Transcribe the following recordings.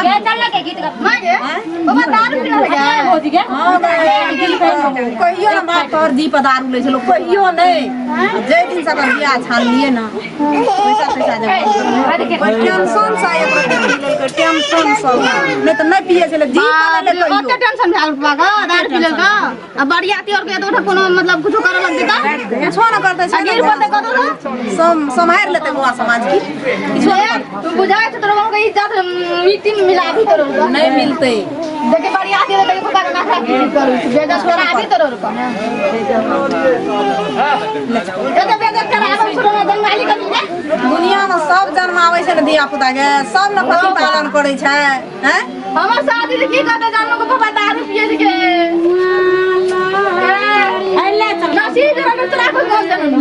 गे चल ना के गीत गा माँ गे बाबा दारू पी रहल है भौजी गे हाँ कहियो ना बाप तोहर जी पर दारू लै छलो कहियो नहि जाहि दिन से अपन बियाह छानलियै ना पैसा पैसा जब टेंशन से एक रत्ती पी लेलकै टेंशन से नहि तऽ नहि पियै छलै जी पर नहि ओते कहियो टेंशन भए गेल बाबा के दारू पी लेलका आ बरियाती और के तो कोनो मतलब कुछो करऽ लगतै तऽ किछो नहि करतै छै गिर पड़तै कतौ तऽ सम्हारि लेतै गाँव समाज की किछो तू बुझाइ छै तोरा बाबू के इज्जत मिट्टी में मिलाबी तोरो के नहि मिलतै देखे बरियाती एलै तऽ पापा के नखरा की करू बेइज्जत कराबी तोरो के एते बेइज्जत कराबी छोड़ो ना दंगाली करी ने दुनिया में सब जन्माबै छै ने धिया पुता के सब ने प्रतिपालन करै छै हैं हमर शादी से की करते जानू के पापा दारू पिए छै के नसीब जरा तोरा को कौन जन्म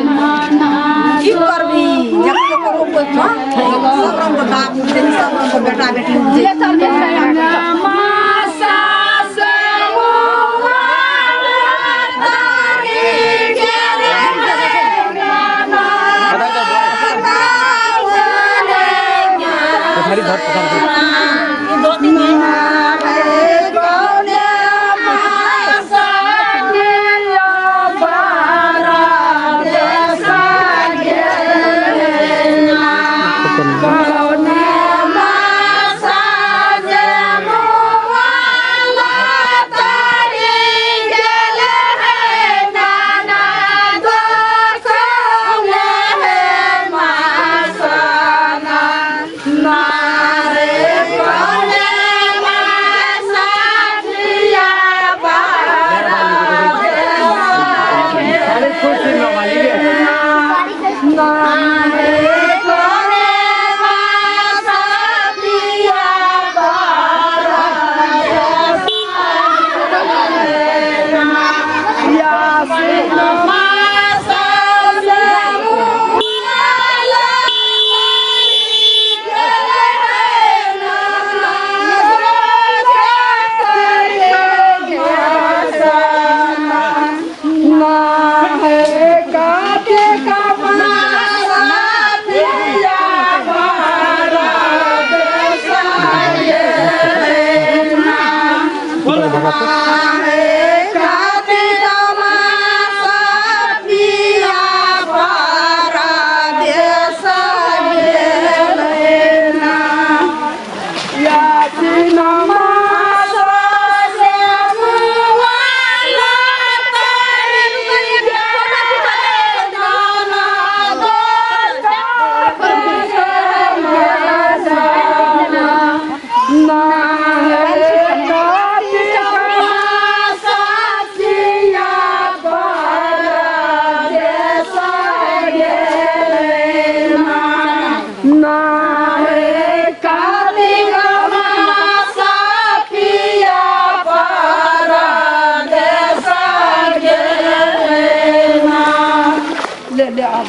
की करबी जखन ककरो कोइ सब रंग के बाप उपजै छै, सब रंग के बेटा बेटी उपजै ले छै। चल के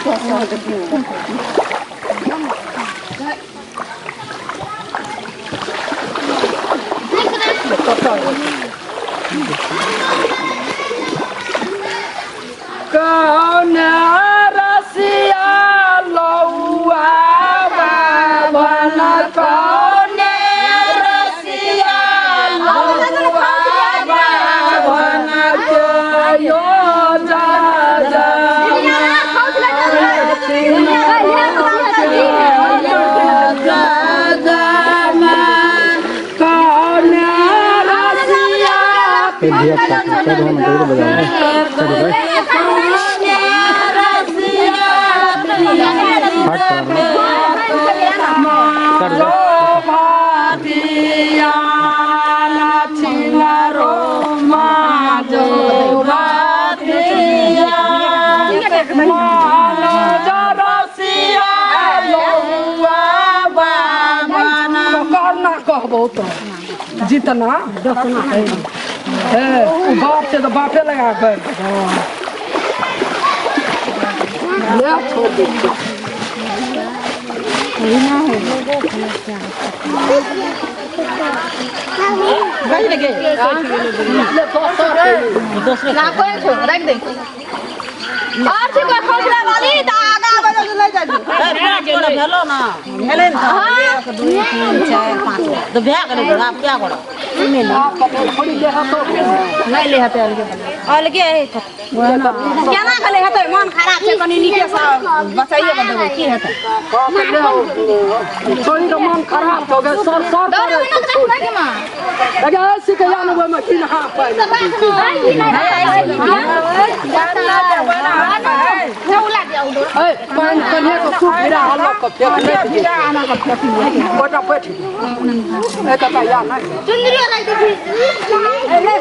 पछाडि धर पछाडि धर। कौन रसिया लौआ बाबन कौन रसिया लौआ बाबन के यो जा जा कौन रसिया धिया पुता चल हम जरूर बजाएंगे चलो भाई हट कर दो। करना कहबो तो जितना दसना है हे उ बाप से तो बापे लगा कर ले छोड़ दे। ना कोई छो रख दे और छै कोई खौसला वाली त आगा बढ़ ले जा जी। भेलो ना भेलै ने तऽ। 1 2 3 4 5 तऽ भए गेलै आब क्या करब? थोड़ी ले हतो। नहि ले हेतै, अलगे अलगे है। केना के ले हेतै? मन खराब छै, कनि नीके सँ बचाइए के देबै, की हेतै? छोड़ी के मन खराब हो गए, सर सर करे। लगे ऐसी के जान ओहिमे की नहा पाइ। ए पानि कनिए के सूप गिरा हल्ला के फेंक ले, गोटा पैठ ए कता या नहीं। चुनरी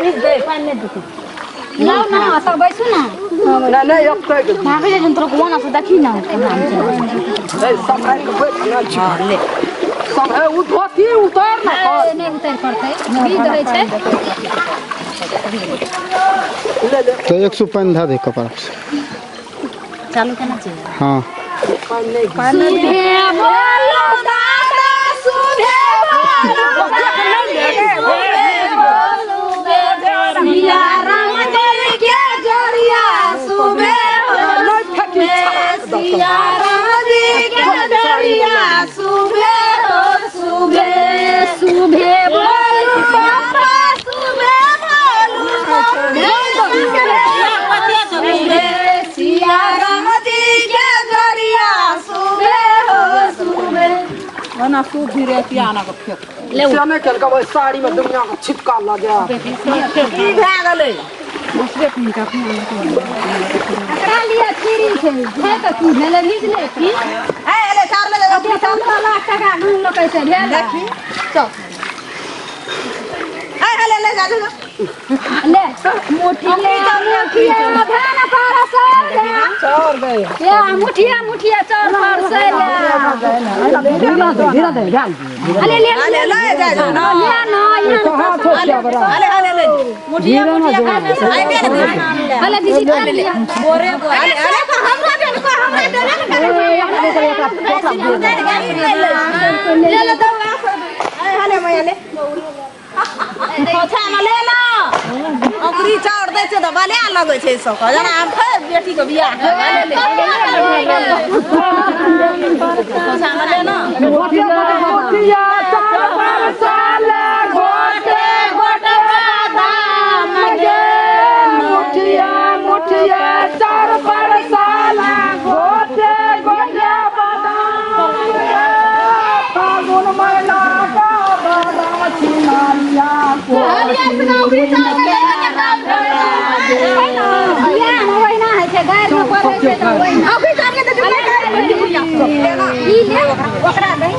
भीज दे, पानि नहि देतै। लाओ ना, सब बैसू ना। नहीं नहीं, अब तक भाभी जे तोरा कोना से देखी ना। ए सब के बैठ ना छी ले। सब है, उ धोती उतार ना कर। नहि उतारि पड़तै, भीज रहै छै। ले ले। तो एक सौ पानि धऽ दे कपार पर। चालू केना छै? हाँ। पानि नहीं। सुधे बोलो दादा, सुधे बोलो सिया राम जी के जोड़िया सुबे हो। नहीं फेंकी। सिया राम जी के जोड़िया सुबे हो सुबे। सुबे बोलू पापा, सुबे बोलू सुबे। सिया राम जी के जोड़िया सुबे हो सुबे। ओना सूप भी रहती आना के फेंक। से नहीं केलकै, ओहि साड़ी में दुनिया के छिपका लगे। की भए गेलै? एकरा लिए फ्री छै छै तऽ की भेलै? भीज ले की। ए ले चार ले जा। 15 लाख टका घूम लोकै से भेल। देखी, चल, ए ले ले जा जा। ले मुठिया मुठिया धान परसल। चार गए। या मुठिया मुठिया चाउर परसल। धीरे दे, धीरे दे, ध्यान। अरे ले। ले ले जा जा ना। ले ना यहाँ। कहाँ छो क्या बड़ा? अले अले ले, मुठिया मुठिया आई बे ने। अले दीदी खा लिया। बोरे बोरे, अले अले। हमरा दे, हमरा दे। ले ले तो। ए हले मैया, ले पोछा में ले ना। ओकरी चाउर दै छै तऽ बले लगै छै सबके, जेना हम फेर बेटीके बियाह करबै। ले पोछा में ले ना। मुठिया मुठिया चार परसाल गोटे गोटे बादाम गे। मुठिया मुठिया चार परसाल गोटे गोटे बादाम गे। फागुन महीना का बादाम छिनारिया को। बियाह मे ओहिना होइ छै, गारि मे पड़ै छै तऽ ओहिना। ई ले, ओकरा दही।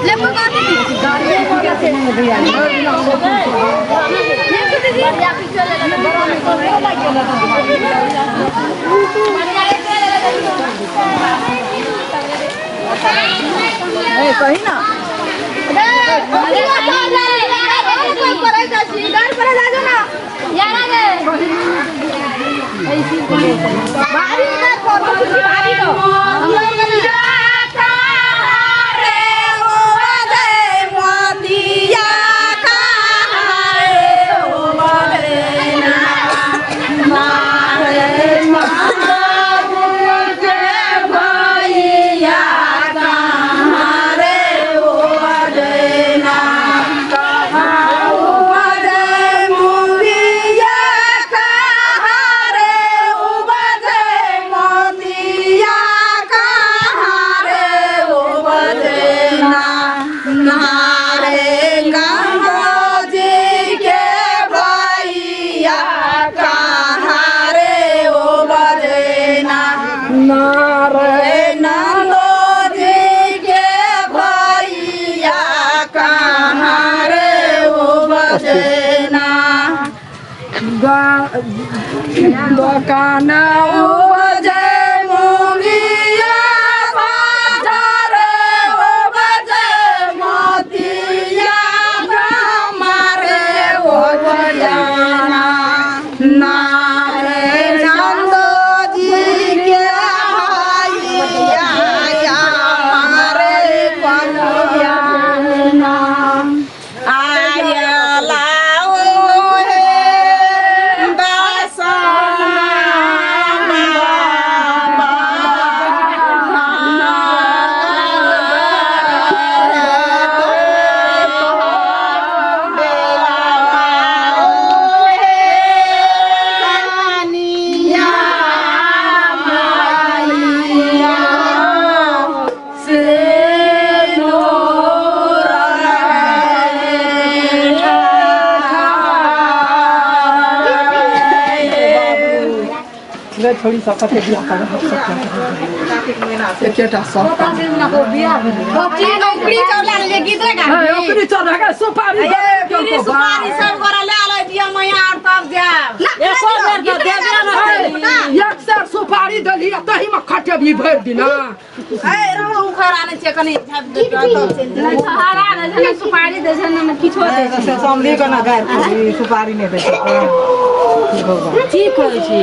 ए कही ना। नारे दोकान उपजे मुंगिया बाजार उपजे मोतिया मारे ओ जाना। नारे नंदो जी के भैया मारे पनुया आय लाओ हे बसना। छोड़ी सब कते बियाह करब एकेटा सब ओकरी चाउर लए लेलियै गीत रे गाबी। हे, ओकरी चल रहा सुपारी दे पीरी सुपारी सब गोरा ले ले दिया मैया और तब जाब एको बेर तऽ देबे न केली। एक सेर सुपारी देली आ तही में खटेबी भरि दिना ए रहो उखड़ आनै छियै कनि झापि दे तब चलि जेबै। हरा दै छै ने सुपारी दै छै ने किछो दै छै। से समझी के ना गारि सुपारी नहि दै छै की कहै छी?